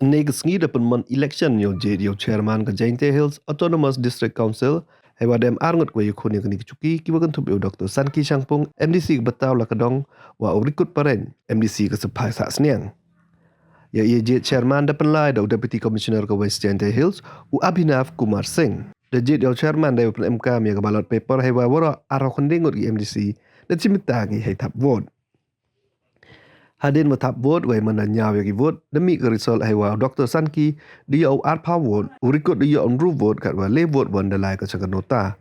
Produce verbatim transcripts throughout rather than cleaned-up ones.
Ynne ka sngi da pynman election yow jied yow chairman ka Jaintia Hills Autonomous District Council, heiwa da em arngut kiwa yakhun ya kani ka chuki, kiwa kynthup ya u Doctor Sanki Shangpung, M D C ka Batawlakadong, wa u Rikut Pareñ, M D C ka Sahphai Sahsniang. Ya i jied chairman da pynlai da u Deputy Commissioner ka West Jaintia Hills, u Abhinav Kumar Singh. Da jied yow chairman da yow pynemkam ya ka ballot paper, heiwa waroh arphaw khyndai ngut ki M D C da chimbynta ki hei thap vote. Hadien wa thap vote, wei man da ñiaw ya ki vote, da mih ka result heiwa u Doctor Sanki da yoh u arphaw vote, u Rikut da yoh u ynru vote, katwa le vote wan da lai ka cha ka nota.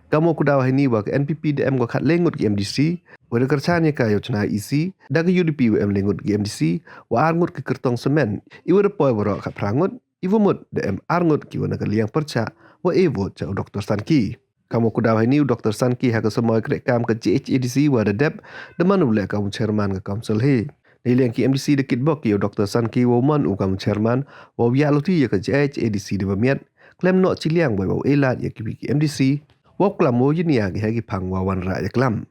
Kamwa ku daw heini wa ka N P P da em ko khatle ngut ki M D C, wa da kyrchan ya ka yow chna E C, da ka U D P wa em le ngut ki M D C, wa ar ngut ki kyrtong samen, iwa da poi waroh khatphra ngut, iwa mut da em ar ngut kiwa na ka liang pyrchah, wa e vote cha u Doctor Sanki. Kamwa ku daw heini u Doctor Sanki ha ka samoi krehkam ka J H A D C wa da dep, da man u leh kam u chairman ka council hi. Neiliang ki M D C da kitbok ki ya u Doctor Sanki wow man u kam u chairman, wow yahluti ya ka J H A D C da wa miat, khlem noh chiliang wei wow e lad ya kiwi ki M D C, wow klam wow yania ki ha ki phang wa wanrah yaklam.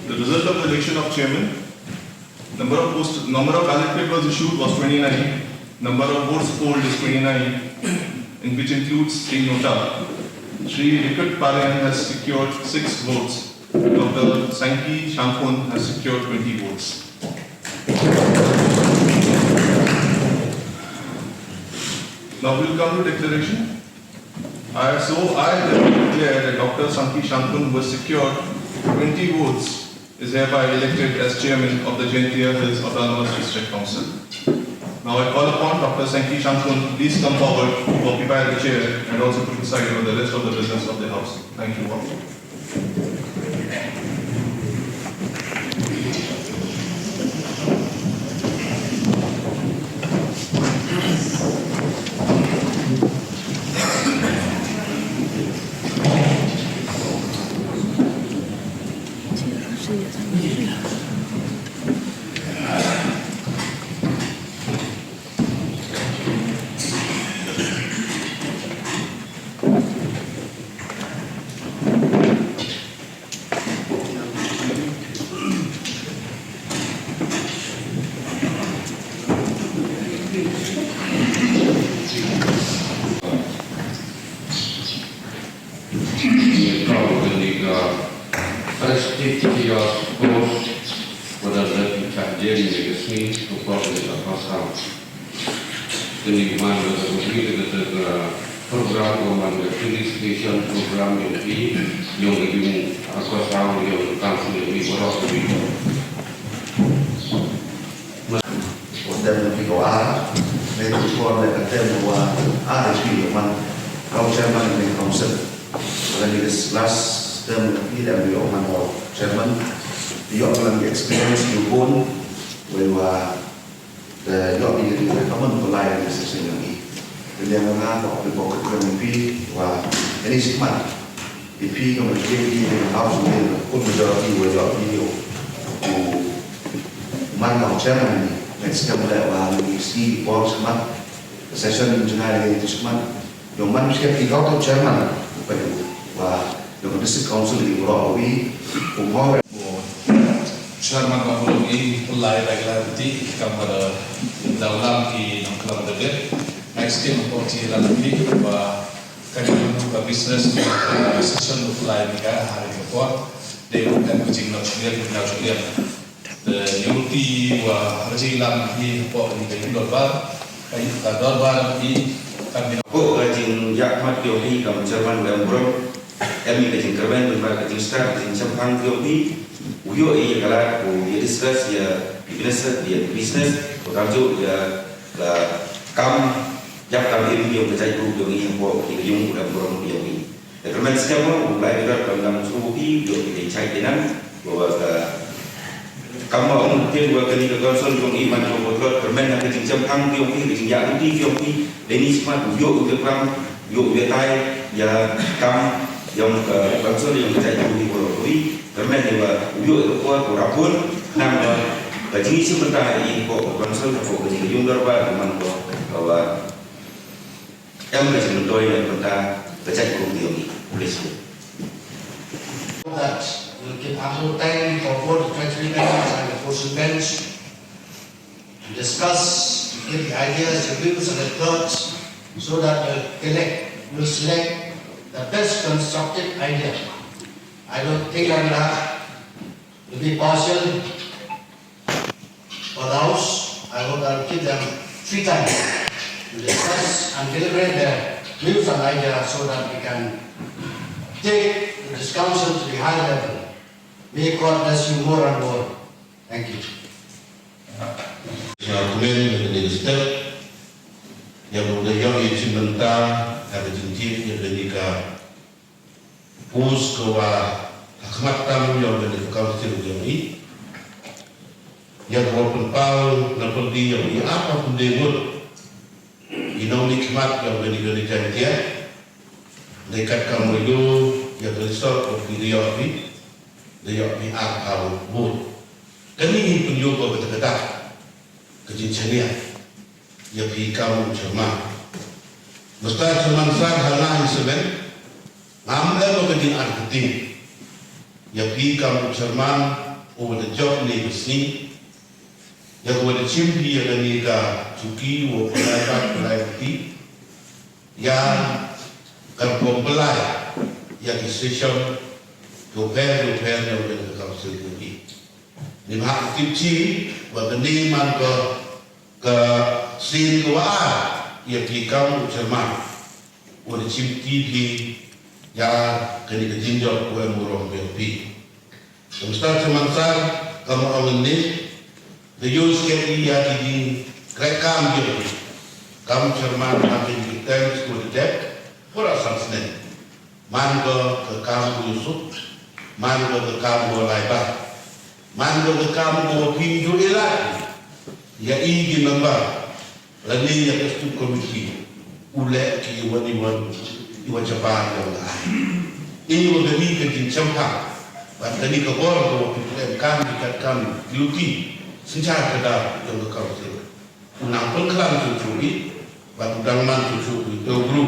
The result of the election of chairman, number of post, number of ballot papers issued was twenty-nine, number of votes polled is twenty-nine, in which includes three nota. Shri Rikut Pareñ has secured six votes. Doctor Sankey Shangkun has secured twenty votes. Now we'll come to declaration. I, so I therefore declare that Doctor Sankey Shangkun, who has secured twenty votes, is hereby elected as chairman of the Jaintia Hills Autonomous District Council. Now I call upon Doctor Sankey Shangkun to please come forward to occupy the chair and also to preside over the rest of the business of the house. Thank you all. Prestigious post, wada da ki chak jeri ne ka sngi, ko ko ne ka pasal. Kani man da ka bukri da ka program ko man da felicitation program yong ki, yong ka yung akosal yong ka council yong ki borok ki. Ko tem na phi ko ar, me tu ko le ka tem wa ar phi man, kau chairman ni council. Lagi ke last term ni dem yo man ko chairman. Yo man experience yu pun, we wa de yo ni ke recommend ko lai ni session ni. Kemudian nga ko phi ko ke ni phi wa ini sikmat. Iphi ka ma kien ki ka house ni, ka kun majority wa yoh phi yoh. U man ka chairman ni, next ka mala wa ni si ball smat, session ni jngai ni smat. Yoh man si ka phi ka chairman, u pa wa yoh ka district council ni wa wi, u mo. Chairman wa wi, pulai regularity, ka mala daulam ki nang kelam debit. Next ki ma ko ti la ni wa Kani ka business ni, uh, session u pulai ni ka hari ka por. Dei u kan ka jingnochlian, ka jingnochlian. Te yoh ti wa rajin lam ni hapoh ni ka yung dorbar. Ka yung ka dorbar ni kan ni. Ko ka jingyakhmat yoh ni kam chairman wa em burom. Em ni ka jingkyrmen, ka jingstart, ka jingchemphang yoh ni. U yoh i ya ka lad, u ya discuss ya business, ya business, u tamjuk ya ka kam. Yak kam im yong ka jait group yong i, yong ko ki yung ko dang burom yong i. Te kyrmen skhem mo, u lai bidar kam dang su ki, yong ki dei chait dei nang, wa ka kam ma ong tien wa kani ka council yong i man yong ko tlot, kyrmen na ka jingchemphang yong i, ka jingyak ruti yong i, dei ni smat, yong i ka kam, yong i tai, ya kam, yong ka council yong ka jait group i ko ri, kyrmen ni wa, yong i ko ko rapun, nang wa, ka jingchim bynta i ko, ko council, ko ka jing yung dorbar, man ko, wa, Em ka jingmyntoi na ka bynta ka jait group yong i. Please. That we'll give ample time for both the treasury members and the full bench to discuss, to give the ideas, the views and the thoughts, so that we'll collect, we'll select the best constructive idea. I don't think I will have to be partial for the House. I hope I'll give them free time to discuss and deliberate their views and ideas so that we can take this council to the high level. May God bless you more and more. Thank you. Sa kmen na kani ka step, ya ko da yoh i chimbynta, ya ka jingtip, ya kani ka Pus ka wa ha khmat tam yong ka dei ka council yong i. Ya ka wa pynpaw na pynti yong i, apa pynde ngut. I nong ni khmat yong ka dei ka dei Jaintia. Dei kat kam wa yo, ya ka result wa phi da yoh phi. Da yoh phi ar phaw vote. Kani hi pynyoh ko ka ta ka ta. Ka jingchania. Ya phi kam u chairman. Mynta chairman sar ha nga i semen. Ngam em ka jing ar kti. Ya phi kam u chairman, u wa da jop ni ka sngi. Ya ka wa da chim phi ya kani ka chuki, u wa pynlai bad pynlai kti. Ya ka pom pynlai. Ya ki session. Ko pher, ko pher yong ka council yong i. Neibhah tip chi, wa kani man ko ka sien ko wa ar, ya phi kam u chairman. Wa da chim ti phi, ya kani ka jingjop ko em u rong yong phi. Ka Mister Chairman Sir, kam ong ni, da yoh sket i ya ki jingkreh kam yong phi. Kam chairman ha kani ka term ko da dep, pura san snem. Man ko ka kam ko yusuk, man ko ka kam ko laiba, man ko ka kam ko pynjur ilai, ya i ki member, lane ya ka stud committee, u leh ki iwan iwan, iwan chapan yong ka ai. I wa kani ka jingchemphang, bad kani ka bor ko pynleh kam ki kat kam ki luti, synchar ka dar yong ka council. U nang pynkhlan chuchu i, bad u dang man chuchu i, te u bru,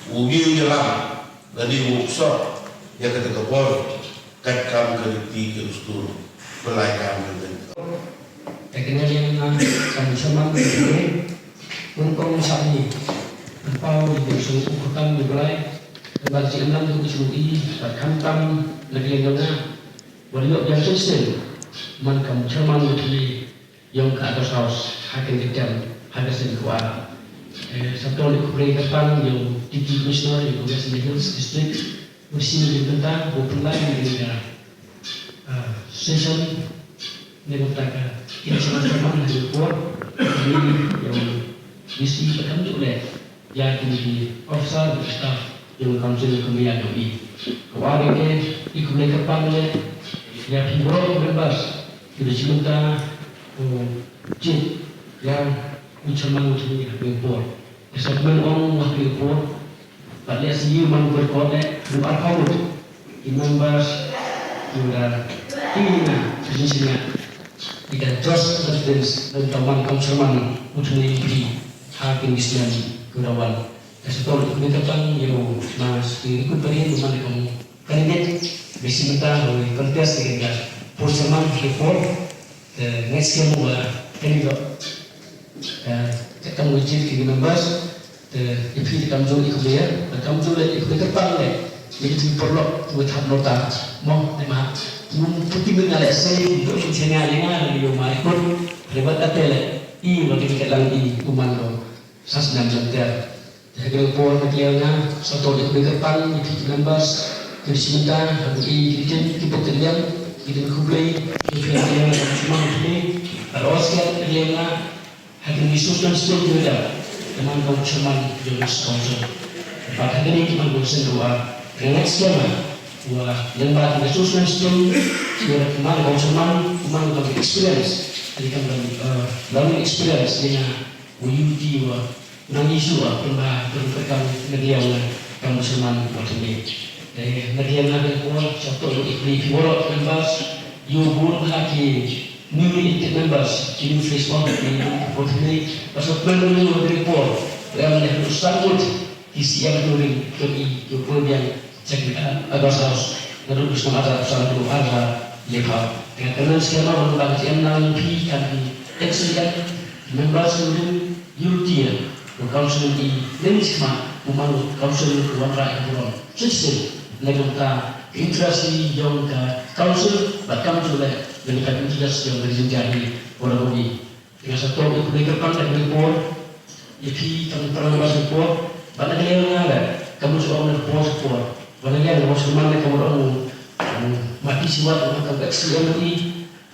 u ngi u yalam, lane u sot, ya kata ka bor, kat kam ka riti ka dustur, pynlai kam ka riti. Te kane yang na, kam chairman ka riti, un kong sa ni, pynpaw ni, su u khutam ni blai, bad chi enam tu chu i, bad khamtam, na kane yang na, wa yoh yang session, man kam chairman ka riti, yong ka August House, ha kani ka term, ha ka sien ko ar. Eh, sa toni khublei kyrpang yong Deputy Commissioner yong ka West Jaintia Hills District, u sien ki bynta, u pynlai ni ka, ah, session, ni bynta ka, ki sa man ha ka por, ni yong D C ka kam ju le. Ya kini ki officer, staff, yong ka council ka maya yong i. Ka wa de ke, i khublei kyrpang le, ya phi waroh members, ki da chim bynta, u chief, ya u chairman u chairman ha kani ka por. Ka sa man ong ha kani ka por, bad le si u man ko record le, u ar phaw. I members, i da, i na, i sini, i da just residents, dan taman kam chairman, u chairman M P, ha kini sien, ku da wan. Ka sa toni khublei kyrpang, yow, mas, ki rikut bari, man kam candidate, bisi mata, u contest, i da, por chairman, ki por, eh, next year mo wa, candidate. Eh, ka kam wa jil ki members, eh, i phi kam jong i khublei, eh, kam jong le i khublei kyrpang le, i phi por lok, wa thap nota, mo, ne ma, mun puti mun ngale se, mun puti mun ngale nga, le yo ma ikut, le wat ate le, i wa ki ka lang i, u man lo, sas nam jong ter. Te ha kani ka por ka tiar nga, sa toni khublei kyrpang, i phi ki members, ki da chim bynta, ha ki, ki tin, ki bok ki liang, ki tin khublei, ki phi ki liang, ki chumang khublei, ar os ki liang nga, Ha kini ki suspension ki da, ki man ko chairman, ki da suspension. Bad ha kini ki man ko sen ruwa, next year ma, wa member ki da suspension, ki da man ko chairman, ki man ko experience, ki da, uh, learning experience, ki da, wa U T wa, nang issue wa, pynba, pynba kam, na dia wa, kam chairman, wa tini. Eh, na dia na ko, sa toni, i phi waroh members, yow bun ha ki, Newly elected members, ki new face mo, ki new face mo, pasal pynlong ni wa report, wa em leh u sangkut, ki C M Turing, ki i, ki u pynbiang, check, uh, August House, na ruh u sangkut, sangkut, arra, lepha. Ka kanan skema, wa ba ki em na phi, kan ki, ex-, members, Turing, European, wa council i, neni sma, u man council, wanrah i burom. Sisi, na ka bynta, interest i yong ka council, bad kam ju le, na ka interest yong ka region jani, ora bogi. Nga sa tong i khublei kyrpang na ka por, i phi kam pyrang ba sa por, bad na ka liang nga le, kam ju ong na por sa por, bad na ka liang nga sa man na ka por ong, um, mati siwat, ong ka C M i,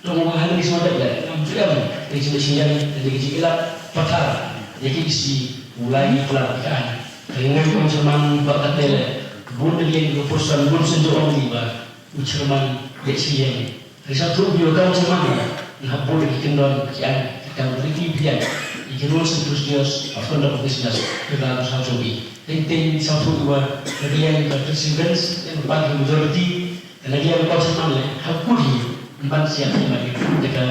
Tong wa hani ki sma dep le, am ju em, ki jingsiang, ki jingilap, pathar, ya ki si, u lai ki pla ka. Ka ngan kam chairman ba ka tele, bun de yen ko person, bun sen jo ong di ba, u chairman, ya siang. Ka sa tu bi kam chairman, na bun ki kyndon, ki ang, ki kam riti biang, ki rules and procedures of conduct of business, ki ba ka sa tu bi. Ting ting sa tu wa, ka biang ka president, yang ba ki majority, Ka na liang ko chairman le, ha kut hi, ban siap hi ma ki, da ka,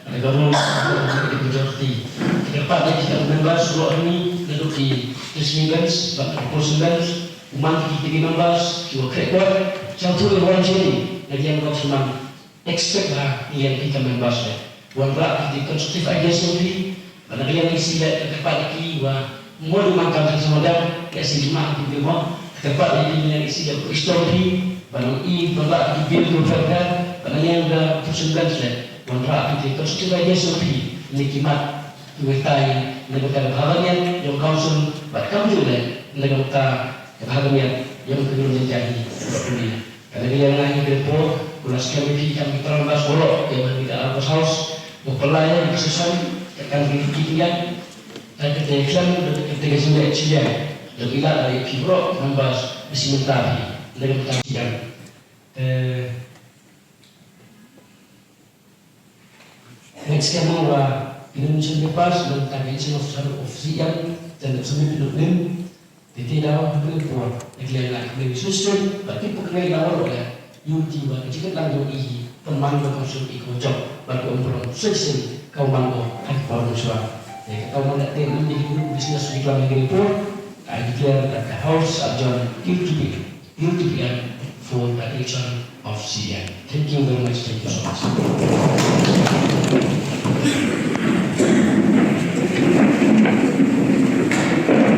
da ka rules, da ka majority. Da ka pat da ki ka members, ro ni, da ka ki, ki members, ba ka person members, man ki, ki members, ki wa krek wa, sa tu le wan chini, na liang ko chairman, expect ha, liang ki ka members le. Wan ra ki constructive ideas ko ki, ba na liang ki si le, da ka pat da ki wa, mo du man kam sa mo da, ka si ma ki mo, da ka pat da ki liang ki si le, ko istor ki, Ban i, ban rah ki bill ki pher pher, ban i yang da person bench le, ban rah ki constitutional rights of phi, ni ki mat, ki wetai, ni ka bha ka miat, yong council, ban kam ju le, ni ka bha ka miat, yong ka yong jai hi, ba puli. Ka ni ka yang ngai ki report, ku la skem phi kam ki tram bas borok, yong ka ni ka Argos House, ko pelai ya, ki session, ka kan ki ki yang, Ka kate klam, ka kate ka jingeh chiliang. Da ila da i phi bro, nambas, da si mynta phi, da ka mynta phi yang. Te, next kamo wa, ki nomination papers, da ka election of, of C E M, then da submit phi nim, te te daw, ha kane por, da ka liang la, ka liang system, ba ki puknai daw ro le. Yu ti wa ka jingkitlang yong i hi, pynman ko council i ko jop, bad ko umbrong session, ka umman ko, ha ki por mynshwa. Te ka umman da te nim di hi business wi klam hi ki report, I declare that the house adjourned till two P M, till two P M for the election of C E M. Thank you very much, thank you so much.